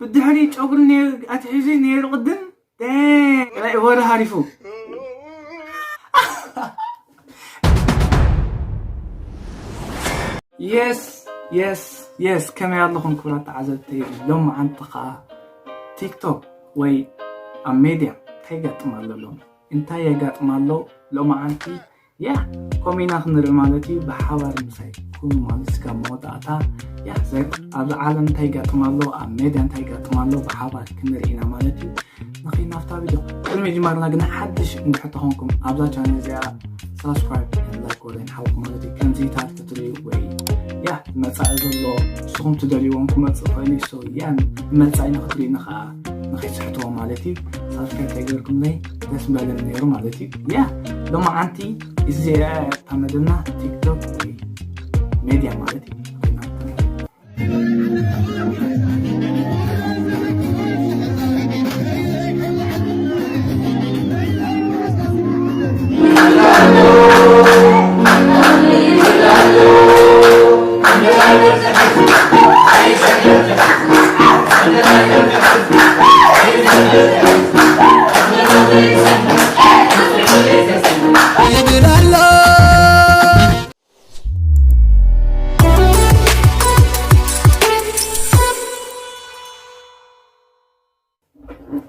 ብድሕሪ ጨጉሪ ነይሩ ኣትሒዙ ነይሩ ቅድም። ደይ፣ ወረ ሃሪፉ። የስ፣ የስ፣ የስ። ከመይ ኣለኹም ክቡራት ተዓዘብተይ? ሎመዓንቲ ኸዓ ቲክቶክ ወይ ኣብ ሜድያ እንታይ ይገጥም ኣሎ ሎሚ? እንታይ የጋጥም ኣሎ ሎመዓንቲ? ያ፣ ከምኡ ኢና ክንርኢ ማለት እዩ። ብሓባር ምሳይ ኩኑ ማለት ስጋብ መወዳእታ። ያ፣ ዘ-፣ ኣብዚ ዓለም እንታይ ይጋጥም ኣሎ፣ ኣብ ሜድያ እንታይ ይጋጥም ኣሎ፣ ብሓባር ክንርኢ ኢና ማለት እዩ። ንኸይድ ናብታ ቪድዮ። ቅድሚ ምጅማርና ግን ሓድሽ እንድሕር ተኾንኩም ኣብዛ ቻነል እዚኣ ሳብስክራይብ፣ ላይክ ወደን ሓውኩም ማለት እዩ። ከምዚታት ክትርእዩ ወይ ያ መጻኢ ዘሎ ንስኹም ትደልይዎም ክመጽእ ይኽእል እዩ። ሶ ያ መጻኢ ንኽትርእዩ ንኸዓ ንኸይትስሕትዎ ማለት እዩ። ሳብስክራይብ ተገርኩምለይ ደስ ምበለኒ ነይሩ ማለት እዩ። ያ ሎማዓንቲ እዚኣ እታ መደብና ቲክቶክ ወይ ሜድያ ማለት እዩ።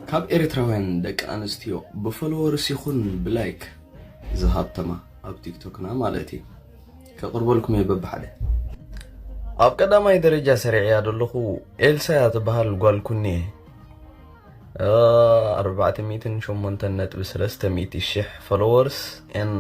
ካብ ኤርትራውያን ደቂ ኣንስትዮ ብፎሎወርስ ይኹን ብላይክ ዝሃብተማ ኣብ ቲክቶክና ማለት እዩ። ከቕርበልኩም እየ በብሓደ። ኣብ ቀዳማይ ደረጃ ሰሪዐያ ዘለኹ ኤልሳ እያ ትበሃል ጓል ኩኒ። እ፣ ኣርባዕተ ሚእትን ሸሞንተን ነጥቢ ሰለስተ ሚእቲ ሽሕ ፎሎወርስ ኤን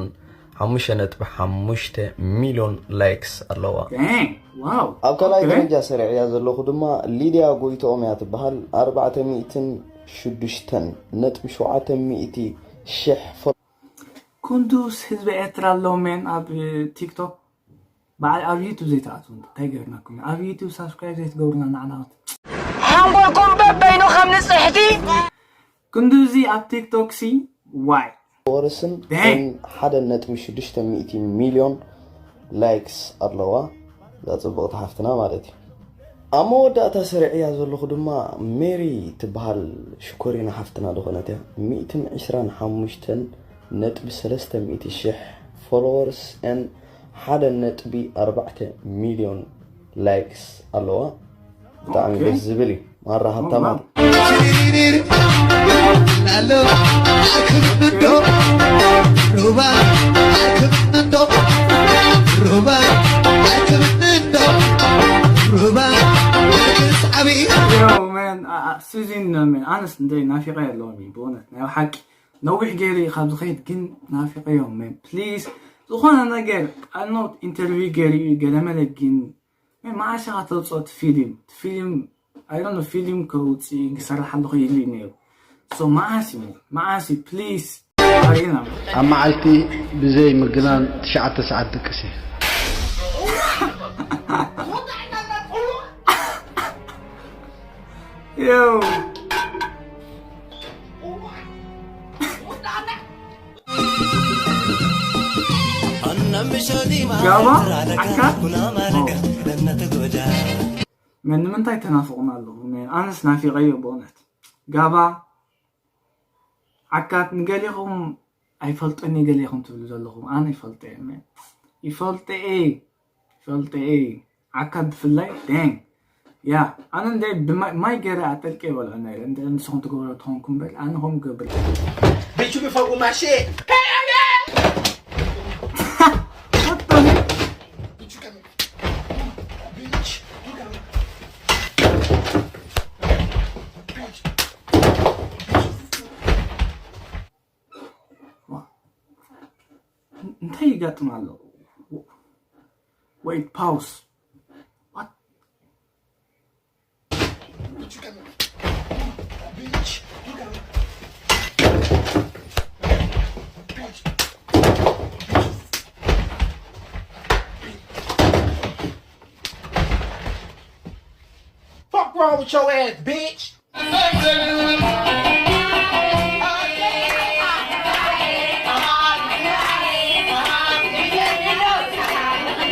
ሓሙሽተ ነጥቢ ሓሙሽተ ሚልዮን ላይክስ ኣለዋ። Dang, wow. ኣብ ካልኣይ Okay. ደረጃ ሰሪዐያ ዘለኹ ድማ ሊድያ ጎይትኦም እያ ትበሃል። ኣርባዕተ ሚእትን ሽዱሽተን ነጥቢ ሸውዓተ ሚእቲ ሽሕ ፎሎ-፣ ክንዱስ ህዝቢ ኤርትራ ኣሎ ሜን ኣብ ቲክቶክ። በዓል ኣብ ዩቱብ ዘይትኣትዉ እንታይ ገርናኩም? ኣብ ዩቱብ ሳብስክራይብ ዘይትገብሩና ንዓና ሓንጎልኩም በበይኑ ከም ንጽሕቲ። ክንዱዚ ኣብ ቲክቶክ ሲ ዋይ። ፎሎወርስን Dang. ኤን ሓደ ነጥቢ ሽዱሽተ ሚእቲ ሚልዮን ላይክስ ኣለዋ። እዛ ጽብቕቲ ሓፍትና ማለት እዩ። ኣብ መወዳእታ ሰሪዐያ ዘለኹ ድማ ሜሪ ትበሃል ሽኮሪና ሓፍትና ዝኾነት እያ። ሚእትን ዕስራን ሓሙሽተን ነጥቢ ሰለስተ ሚእቲ ሽሕ ፎሎወርስ ኤን ሓደ ነጥቢ ኣርባዕተ ሚልዮን ላይክስ ኣለዋ። ብጣዕሚ ኦኬ። ደስ ዝብል እዩ። ማራ ሃብታማ። ዋው። Yo, man, ኣ-፣ ኣ-፣ ሱዚን፣ man፣ ኣነስ እንደ ናፊቐ የለውም እዩ፣ ብእውነት፣ ናይ ሓቂ። ነዊሕ ገይሩ እዩ ካብ ዝኸይድ፣ ግን ናፊቐዮ፣ man። ፕሊዝ፣ ዝኾነ ነገር፣ ቃልኖት ኢንተርቪው ገይሩ እዩ፣ ገለመለ፣ ግን፣ man፣ መዓስ ኢኻ ተውፅኦ እቲ ፊልም? እቲ ፊልም፣ I don't know፣ ፊልም ከውፅእ ክሰርሕ ኣለኹ ኢሉ እዩ ነይሩ። ሶ፣ መዓስ እዩ፣ መዓስ እዩ፣ ፕሊዝ፣ ኣርእየና። ኣብ መዓልቲ ብዘይ ምግናን ትሽዓተ ሰዓት ድቅስ እየ። Yo. ጋባ፣ ዓካ። ኦ። መን ንምንታይ ተናፍቑና ኣለኹም? ኣነስ ናፊቐዮ ብእውነት። ጋባ፣ ዓካት፣ ንገሊኹም ኣይፈልጦን እየ ገሊኹም ትብሉ ዘለኹም። ኣነ ይፈልጦ እየ፣ መን። ይፈልጦ እየ። ይፈልጦ እየ። ዓካት ብፍላይ፣ ዳን። ያ፣ ኣነ እንደ ብማይ፣ ማይ ገይረ ኣጠልቀ ይበልዖ ነይረ። እንደ ንስኹም ትገብሮ ትኾንኩም በል፣ ኣነ ኸም ገብር። Bitch, you can fuck with my shit. What the? Bitch, you can, bitch, you can, bitch, bitch. ዋ። እንታይ ይጋጥም ኣሎ? Wait, pause. What? Fuck wrong with your ass, bitch?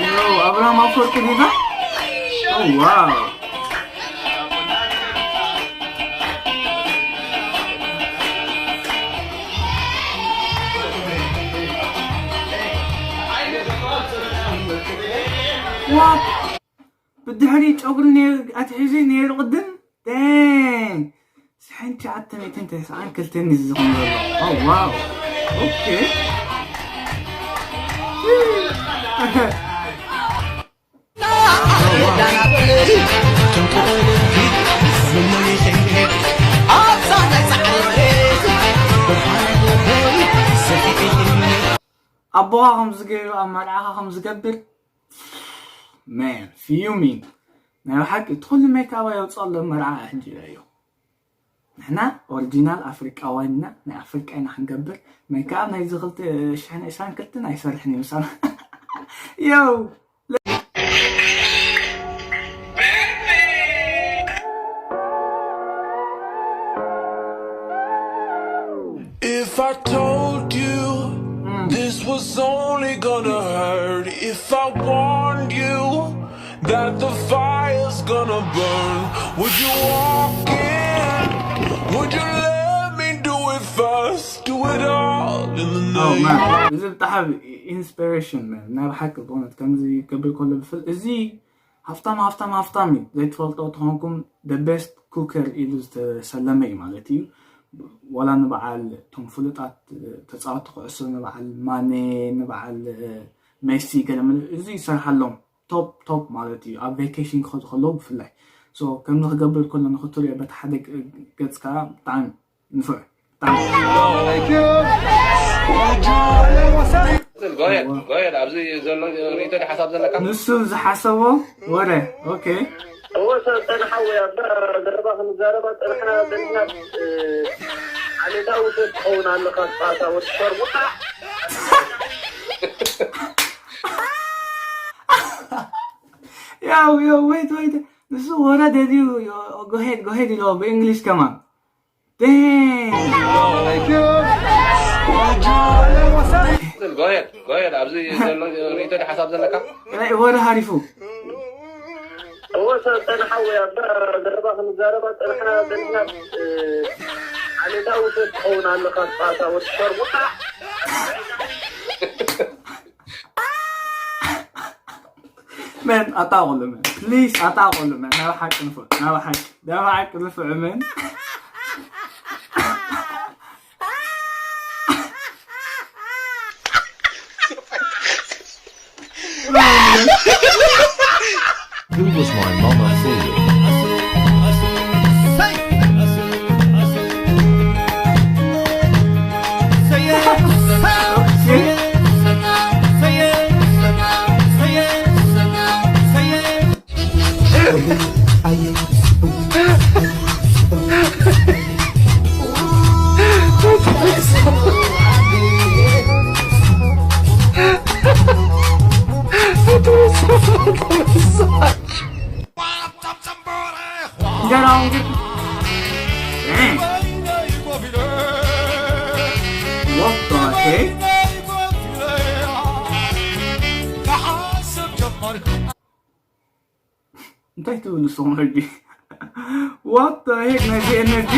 Yo, Abraham Afwerki did that? Oh, wow. What? ብድሕሪ ጨጉሪ ነይሩ ኣትሒዙ ነይሩ ቅድም። Dang! ስሕን ትሽዓተ ሚእትን ተስዓን ክልተን እዩ ዝኸውን ዘሎ። Oh, wow. Okay. ኣቦኻ ከም ዝገይሩ ኣብ መርዓኻ ከም ዝገብር። Man, fuming. ናይ ብሓቂ እቲ ኩሉ ሜካባ የውፅኦ ኣሎ መርዓ ሕጂ እዩ። ንሕና ኦሪጂናል ኣፍሪቃውያን ኢና፣ ናይ ኣፍሪቃ ኢና ክንገብር። ሜካብ ናይዚ ክልተ ሽሕን ዕስራን ክልተን ኣይሰርሕን እዩ ምሳና። Yo! If I told you this was only gonna hurt, if I warned you that the fire's gonna burn, would you walk in? Would you let me do it first? Do it all in the Oh, name. Man. እዚ ብጣዕሚ ኢንስፒሬሽን፣ man። ናይ ብሓቂ ብእውነት ከምዚ ክብል ከሎ ብፍል-፣ እዚ ሃፍታም ሃፍታም ሃፍታም እዩ። ዘይትፈልጦ ተኾንኩም the best cooker ኢሉ ዝተሰለመ እዩ ማለት እዩ። ዋላ ንበዓል እቶም ፍሉጣት ተፃወቲ ኩዕሶ፣ ንበዓል ማኔ፣ ንበዓል ሜሲ ገለ መለ እዚ ይሰርሓሎም። ቶፕ ቶፕ ማለት እዩ፣ ኣብ ቬኬሽን ክኸዱ ከለዉ ብፍላይ። So ከምዚ ክገብር ከሎ ንክትሪኦ በቲ ሓደ ገ- ገጽ ከዓ ብጣዕሚ ንፉዕ፣ ብጣዕሚ ጎየድ ጎየድ ኣብዚ ዘሎ ርእቶ ሓሳብ ዘለካ ንሱ ዝሓሰቦ ወረ። ኦኬ። እወ ሰልጠነ ሓወይ ኣባ ዘረባ ክንዛረባ ፀንሕና ዘለና ዓሌታ ውሰድ ትኸውን ኣለኻ ፃታ ወዲ ሸርሙጣ። ያው ያው ወይት ወይት ንሱ ወረ ደልዩ። ጎሄድ ጎሄድ ኢሎ ብእንግሊሽ ከማን። Dang! ጎየድ ጎየድ ኣብዚ ዘሎ ርእቶ ሓሳብ ዘለካ Like, ወረ ሃሪፉ። እወ ሰልጠነ ሓወይ ኣባ ዘረባ ክንዛረባ ፀንሕና ዘለና ዓሌታ ውሰድ ትኸውን ኣለኻ ፃታ ወዲ ሸርሙጣ። መን ኣጣቆሉ መን ፕሊስ ኣጣቆሉ መን ናብ ሓቂ ንፉዕ ናብ ሓቂ ናብ ሓቂ ንፉዕ መን። Who was my mama fool? እንጀራውን ግን What the heck? እንታይ ትብል ንስኹም ሕጂ? What the heck ናይዚ ኤነርጂ?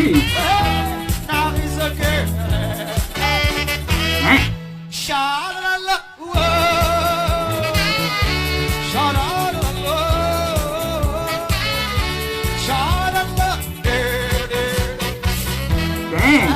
Damn.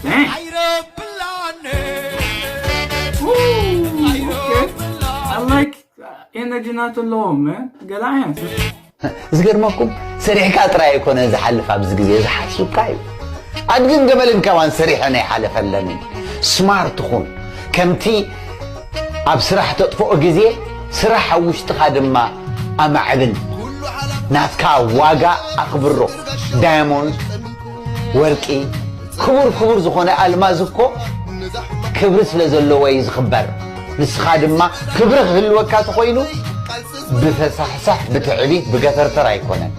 Damn. Ooh, okay. I like energy ናቱ ኣለዎም ገላ ዓይነት ዝገርመኩም ሰሪሕካ ጥራይ ኣይኮነ ዝሓልፍ ኣብዚ ግዜ ዝሓስብካ እዩ ኣድግን ገመልን ከማን ሰሪሐን ኣይሓለፈለንን ስማርት ኩን ከምቲ ኣብ ስራሕ ተጥፍኦ ግዜ ስራሕ ኣብ ውሽጥኻ ድማ ኣማዕብል ናትካ ዋጋ ኣኽብሮ ዳያሞንድ ወርቂ ክቡር ክቡር ዝኾነ ኣልማዝ እኮ ክብሪ ስለ ዘለዎ እዩ ዝኽበር ንስኻ ድማ ክብሪ ክህልወካ ተኾይኑ ብፈሳሕሳሕ ብትዕቢት ብገተርተር ኣይኮነን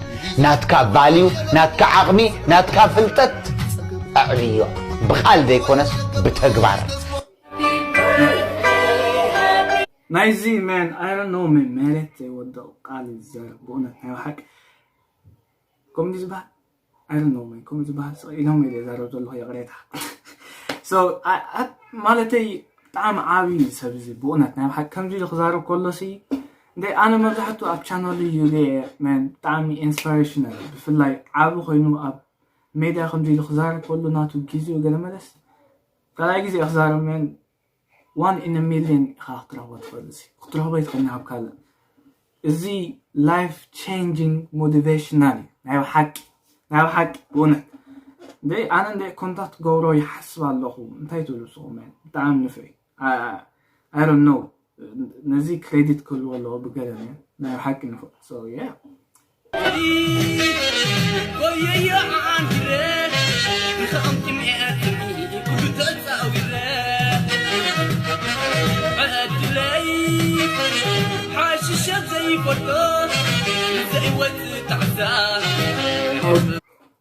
ናትካ ቫልዩ ናትካ ዓቕሚ ናትካ ፍልጠት ኣዕብዮ ብቓል ዘይኮነስ ብተግባር። ናይዚ መን I don't know መን መሬት ዘይወደቑ ቃል ይዛረብ ብእውነት ናይ ብሓቂ ከምዚ ዝበሃል I don't know መን ከምዚ ዝበሃል ስቕ ኢሎም ኢለ ይዛረብ ዘለኹ ይቕሬታ። So ማለተይ ብጣዕሚ ዓብዪ ሰብ እዚ ብእውነት ናይ ብሓቂ ከምዚ ኢሉ ክዛረብ ከሎሲ እንደ ኣነ መብዛሕትኡ ኣብ ቻነሉ እዩ መን ብጣዕሚ ኢንስፓሬሽናል ብፍላይ ዓቢ ኮይኑ ኣብ ሜድያ ከምዚ ኢሉ ክዛረብ ከሎ ናቱ ግዜኡ ገለ መለስ ካልኣይ ግዜ ክዛረብ መን one in a million ኢኻ ክትረኽቦ ትኽእል እዚ ክትረኽቦ ይትኽእል ኣብ ካልእ እዚ life changing motivational እዩ ናይ ብሓቂ ናይ ብሓቂ ብእውነት እንደ ኣነ እንደ ኮንታክት ገብሮ ይሓስብ ኣለኹ እንታይ ትብሉ ንስኹም ብጣዕሚ ንፍዒ I don't know ነዚ ክሬዲት ክህልዎ ኣለዎ ብገለ ናይ ብሓቂ ንፍዕ so yeah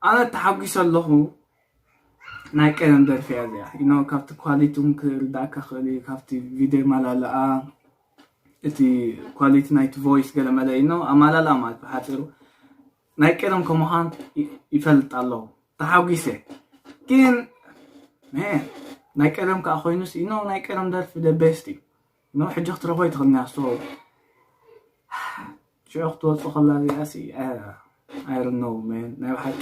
ኣነ ተሓጒሰ ኣለኹ ናይ ቀደም ደርፊ እያ እዚኣ you know ካብቲ ኳሊቲ እውን ክርዳእካ ክእል እዩ ካብቲ ቪድዮ ማላልኣ እቲ ኳሊቲ ናይቲ ቮይስ ገለ መለ you know ኣማላልኣ ማለት ብሓፂሩ ናይ ቀደም ከምዃን ይፈልጥ ኣለኹ ተሓጒሰ ግን መ ናይ ቀደም ከዓ ኮይኑስ you know ናይ ቀደም ደርፊ the best እዩ you know ሕጂ ክትረኽቦ ይትኽእል እያ so ሽዑ ክትወፅእ ከላ እዚኣሲ I don't know መን ናይ ብሓቂ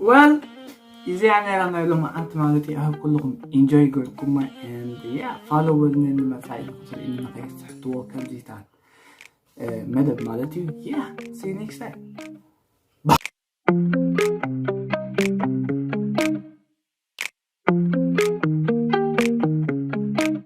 well እዚኣ ነራ ናይ ሎማዓንቲ ማለት እዩ ኣብ ኩልኹም ኢንጆይ ገርኩማ and yeah follow በልኒ ንመፃኢ ንክትርእኒ ንኸይስሕትዎ ከምዚታት መደብ ማለት እዩ yeah see you next time